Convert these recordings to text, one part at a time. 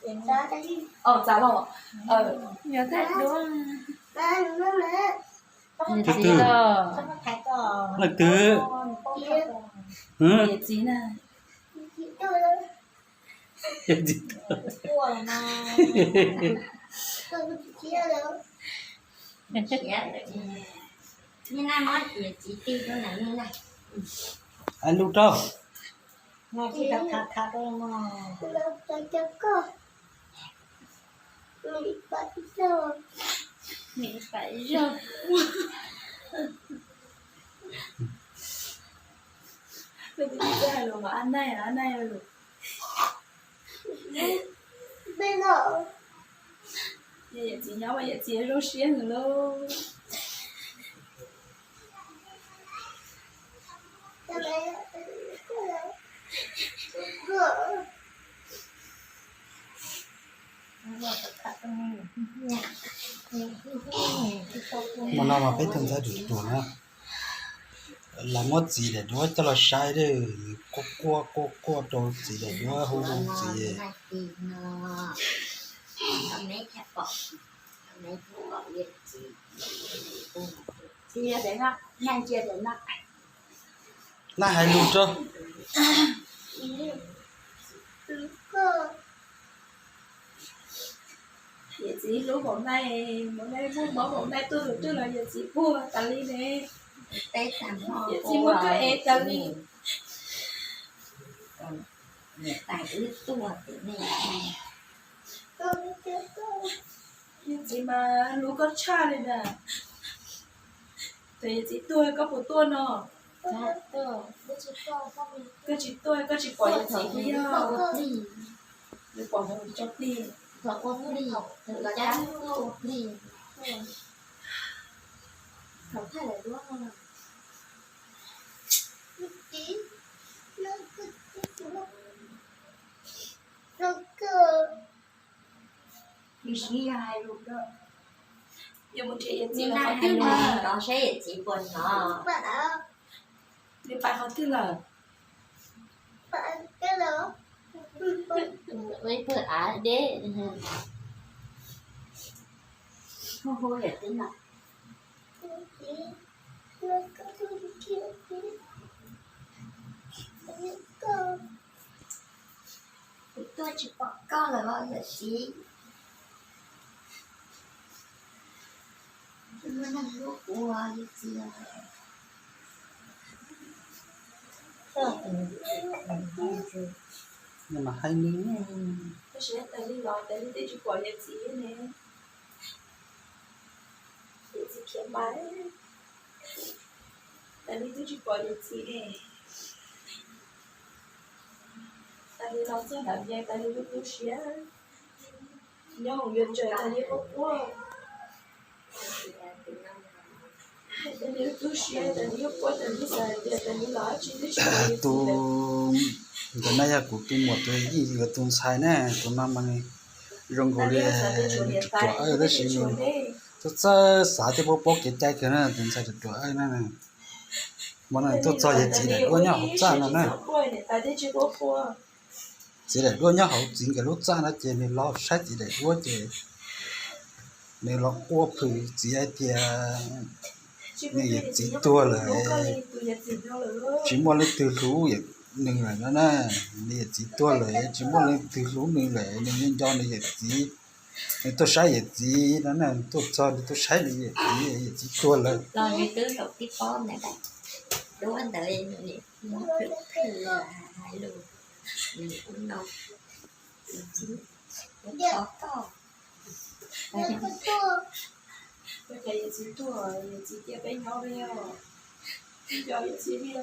Txav los. Leej twg? Yawm txiv na. Yawm txiv tuag. Hais lus rau. Yawm txiv nyob mas yawm txiv zoo siab heev lauj. Hmo no mas peb tug ntxhais ruam ruam na, lawv muab txiv daim duab coj los saib, quaj quaj quaj quaj rau txiv daim duab, hu hu txiv. Naj hais lus rau. Yawm txiv hlub Maum Nai, Maum Nai muaj mob, Maum Nai tuaj tus twg los yawm txiv puag tas li ne. Yawm txiv muab koj ev tas li. Yawm txiv mas hlub koj tshaj li na. Txawm yawm txiv tuag koj puas tuaj no? Koj tsis tuaj koj tsis pom yawm txiv puas yog? Nws pom hauv tso plig. Thaum thaij lawm duab no. Nws siv yog hais lus rau. Yuav mus nrhiav yawm txiv lawm qhov twg mas. Nws pais qhov twg lawm? Ib pawg av deb. Hu hu yawm txiv no. Kuv tuaj tsis pom koj lawm os yawm txiv. Tsis muaj neeg hlub kuv os yawm txiv. Mas hais nws, tas li los tas li twb tsis pom yawm txiv ne. Yawm txiv khiav pais, tas li twb tsis pom yawm txiv ne. Tas li los txog nram Vias tas li lub lub siab, nyob hauv Vias Tsawg tas li quaj quaj. Tus, ntawm no yog kuv tus muam tus yij yuav tus ntxhais na, tus no mas nws zoo nkaus li ruam ruam awb tab sis nws txawj txawj xav thiab paub paub kev cai kawg na, tus ntxhais ruam ruam awb na. Mas nws tuaj txog yawm txiv daim duab nyob hauv txaj no na. Txiv daim duab nyob hauv txiv nkawd lub txaj no ces nws los saib txiv daim duab ces nws los quaj plhws txiv hais tias nws yawm txiv tuag lawm, tsis muaj leej twg hlub nws lawm no na. Nws yawm txiv tuag lawm tsis muaj leej twg hlub nws lawm, nws nco nws yawm txiv. Nws tuaj saib yawm txiv no na, tuaj txog nws tuaj saib nws yawm txiv, yawm txiv tuag lawm. Los nws twb thaum tib pob ntawd, duab ntawd nws muab plhws plhws hais lus, nws ua no, yawm txiv, yawm txiv tuag, yawm txiv tuag, yawm txiv cia peb nyob peb nyob, nco yawm txiv li.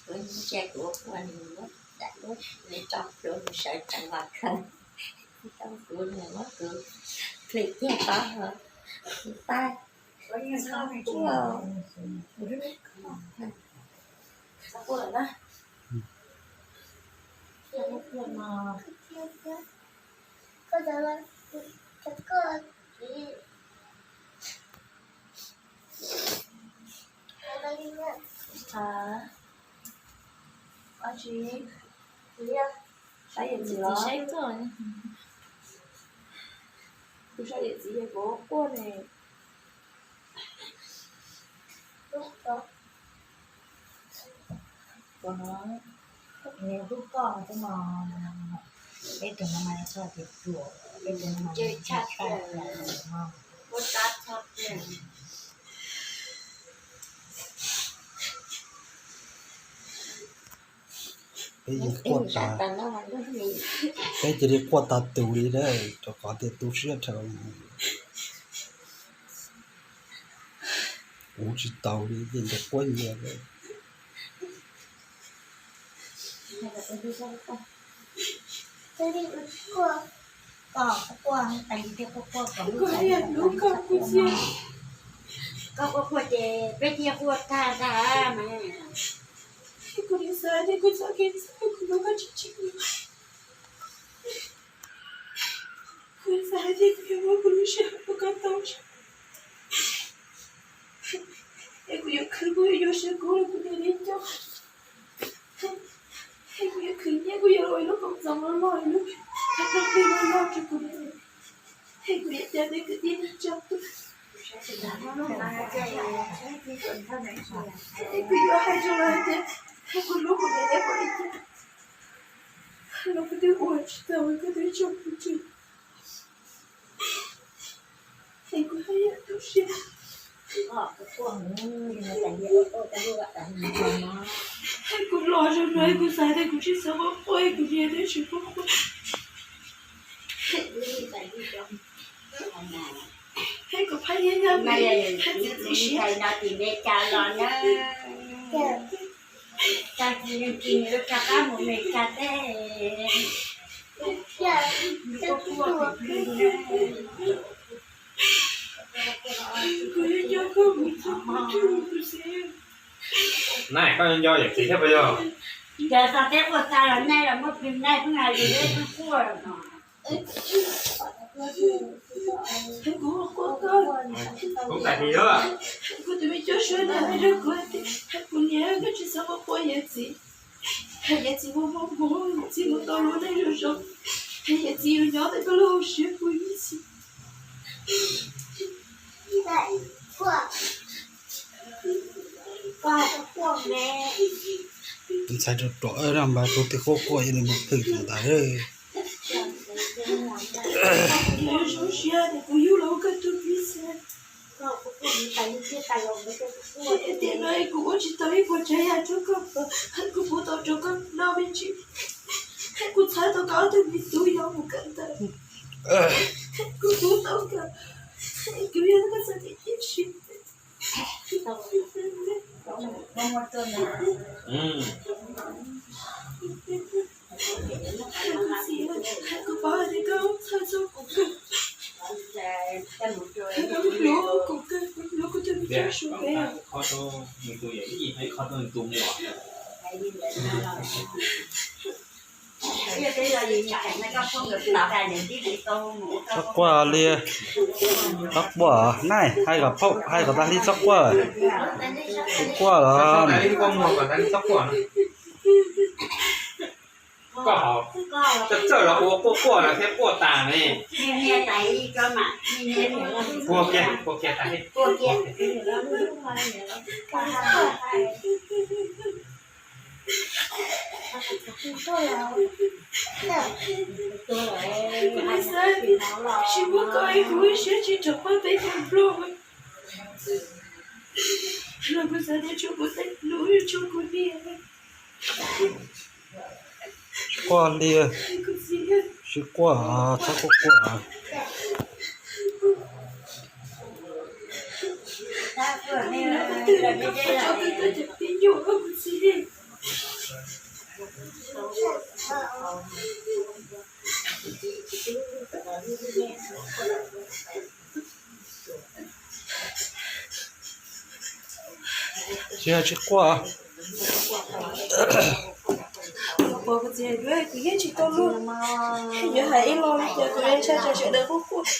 Kuv ntsia kuv ua nws muab daim duab nws tso plhuav nws sawv tsees los khaws, tso kuv nws muab kuv plhws kiag tod, tais, txhob quaj, txhob quaj lawm na. Hais dab tsi? Saib yawm txiv los, kuv saib yawm txiv yog kuv quaj ne. Tus no, tus koj tus no, peb tus no mas txog tias ruam, peb tus no mas tshaj plaws no. Peb yeej quaj tas, peb cia li quaj tas tus li na, rau qhov tias tu siab dhau. Kuv tsis tau li, yeej quaj nyias. Koj quaj, koj quaj ces peb thiaj quaj tag tag mas. Kuv xav tias kuv txoj kev txhaum kuv hlub koj tsis tsim nyog. Kuv xav tias kuv yuav muab kuv lub sij hawm rau koj tau, es kuv yuav khwv, kuv yuav yuav siab kub rau kuv niam li coj, es kuv yuav khwv nyiaj, kuv yuav ua ib lub koom txoos loj loj, ib lub plig loj loj rau kuv niam, es kuv yuav coj nej kwv tij neej tsa tuaj, es kuv yuav hais rau lawv hais tias kuv hlub kuv niam thiab kuv li cas, los kuv twb ua tsis tau, kuv twb tso kuv tseg. Es kuv haj yam tu siab. Es kuv los zoo no es kuv xav tias kuv tsis txhob quaj quaj, es kuv niam thiaj tsis quaj quaj. Es kuv phaj yaj yaj me, haj txiv txiv siab. Tag kis nws kis nws rov qab mus Meskas teb. Kuv yuav coj koj mus txog kuv tug kuv xwb. Nais, koj nco yawm txiv thiab puas yog? Yog txog teb quaj tag los nais los muab plig nais pheej hais li peb twb quaj los no. Kuv quaj koj, kuv tus me coj suab na hais rau kuv hais tias kuv niam, koj tsis txhob quaj quaj yawm txiv. Yawm txiv muaj muaj mob, yawm txiv mus tau lub neej zoo zoo, yawm txiv yuav nyob tau koj lub hauv siab kuv ib txhis. Tus ntxhais ruam ruam na mas tus twg quaj quaj li mus pheej tus ntawd. Kuv yuav zoo siab tias kuv yug los ua koj tus pij xeeb. Tiam no kuv ua tsis tau ib puas tsav yam rau koj, kuv pub tau rau koj noj me ntsis, kuv txhawb tau koj ob tug me tub yuav mus kawm ntawv, kuv pub tau koj, kuv yog koj txoj kev cia siab. Kuv paub hais tias koj txhawj txog kuv kawg, koj hlub kuv kawg, koj hlub kuv tus me tub suav peb. Txhob quaj li, txhob quaj, nais, hais kom phauj, hais kom tas li txhob quaj, tsis quaj los. Koj txawj los ua quaj quaj los thiab quaj tas ne. Puag kiag, puag kiag tas li. Kuv xav tsis muaj koj es kuv lub siab tsis rov pab peb cov nplog. Los kuv xav tias tsuas kuv tej lus tsuas kuv niam. Tsis quaj li, tsis quaj, txhob quaj quaj. Tsis, tsis quaj. Kuv yeej tsis tau luag, yuav hais ib lo li cas kuv yeej tshaj tawm sawv daws quaj quaj.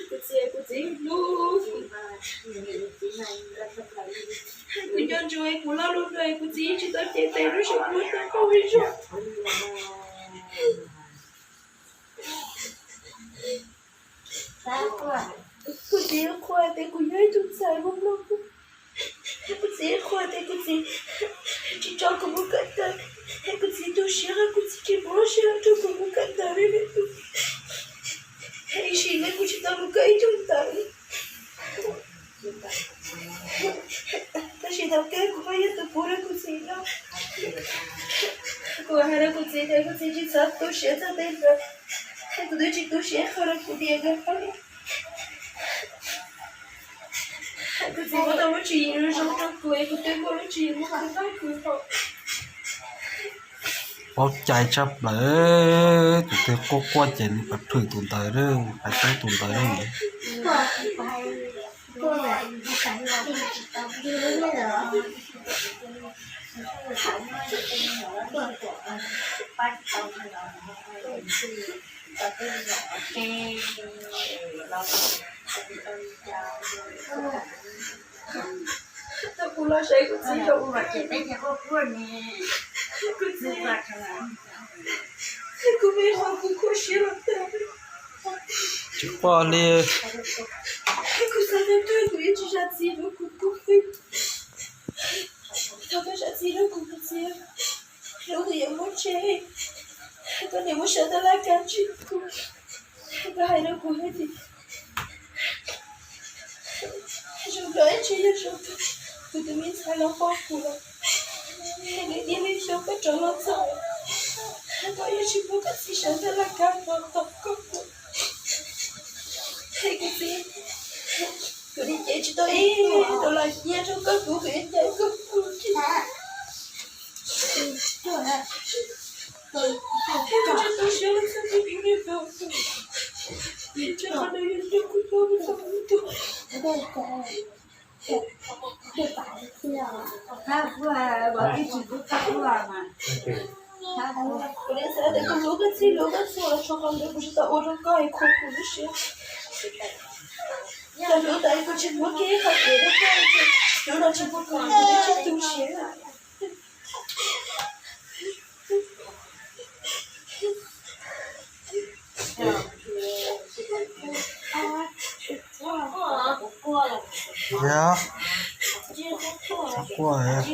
Kuv txiv, kuv txiv hlub kuv, kuv nco ntsoov kuv loj lub ntuj, kuv txiv tsis tau cev tes lub suab kuv tau qauj ib zaug. Kuv txiv qhuas tias kuv yog ib tug ntxhais muaj nplooj. Kuv txiv qhuas tias kuv txiv tsis tso kuv mus kawm ntawv, kuv txiv tu siab, kuv txiv tsis muab siab rau kuv mus kawm ntawv li. Ib sim neej kuv tsis tau mus kawm ib tug ntawv li. Tab sis thaum kawg kuv ho yog tus pub rau kuv txiv noj. Kuv hais rau kuv txiv tias kuv txiv tsis txhob tu siab txog tej ntawd, kuv twb tsis tu siab qhov rau kuv niam nkawd pab. Kuv txiv muab tau lub tswv yim zoo rau kuv, kuv twb muaj lub tswv yim muaj kuv pab kuv. Paub cai tshaj plaws, tus twg quaj quaj ces nws pab phwm tus ntawd, pab tub tus ntawd. Thaum kuv los saib kuv txiv, kuv txiv, kuv me qhov kuv khuv siab los tag. Tsis quaj li. Kuv xav tias kuv yeej tsis zam txim rau kuv tus txiv. Thov koj zam txim rau kuv tus txiv. Hnub kuv yuav muaj tsev, koj niam muab sawv tab laj kav tsij kuv. Koj hais rau kuv hais tias zoo nkaus ib tsam yog zoo kawg, kuv tus me ntxhais los pom kuv lawm. Nws thiaj li xyov koj rov los txog, koj yuav tsis muab koj txiv sawv tab laj kav tom koj. Kuv txiv, kuv li ces tsis tau ib tug los cia rau koj, kuv kuv yuav ncaim koj mus. Kuv tsis tu siab los txog kuv li, tsis qhov nws yuav nrog kuv tuaj mus txog kuv tuaj. Kuv li xav tias kuv hlub koj txij hlub koj txhua los txog qhov ntawd kuv tsis tau ua rau koj es khuv kuv lub siab. Txawm hlub tas kuv tsis muab kiag qhov kev rau koj, hlub los tsis muaj koj kuv twb tsis tu siab. Yog, txhob quaj.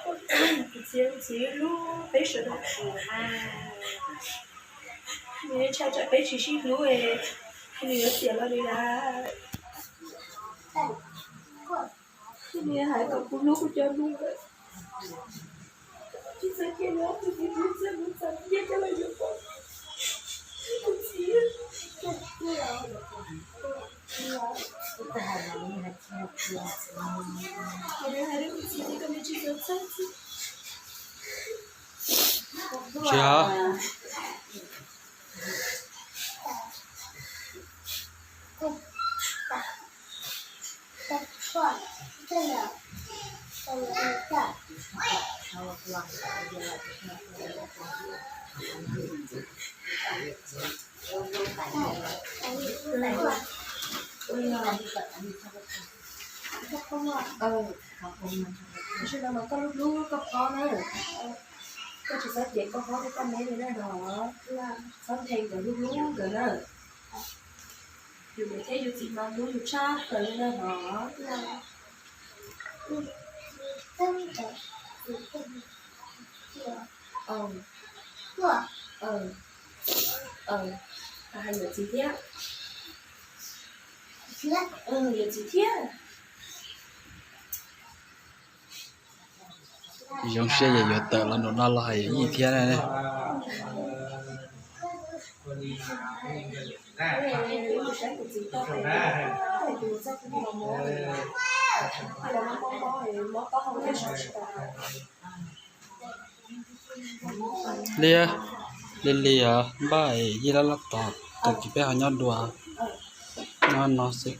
Kuv txiv, kuv txiv hlub peb sawv daws, nws ntshai tsam peb tsis sib hlub es nws yuav xiam los li lawm. Nws hais kom kuv hlub kuv cov nus lawm. Tsis txawj cia li tus txiv hlub txawj mus txawj cia coj los yuav pom. Kuv txiv, kuv hais rau kuv txiv tias kom nws tsis txhob txhawj txog. Tsis hov. Tam sim no mas koj hlub hlub koj phob na, koj tsis txhob cem koj phob thiab koj me li na no, txhob nthe nkawd, hlub hlub nkawd na. Yus niam thiab yus txiv mas hlub yus tshaj plaws li na no. Kuv li xav tias kuv hlub koj txij Hais yuav txiv thiab. Yuav txiv thiab. Zoo siab yog yuav tawm los nram no los hais yij thiab na. Liab, Lis Lis os, npaj es yij laj laj tos, tag kis peb ho nyob dua. Nyob no xwb.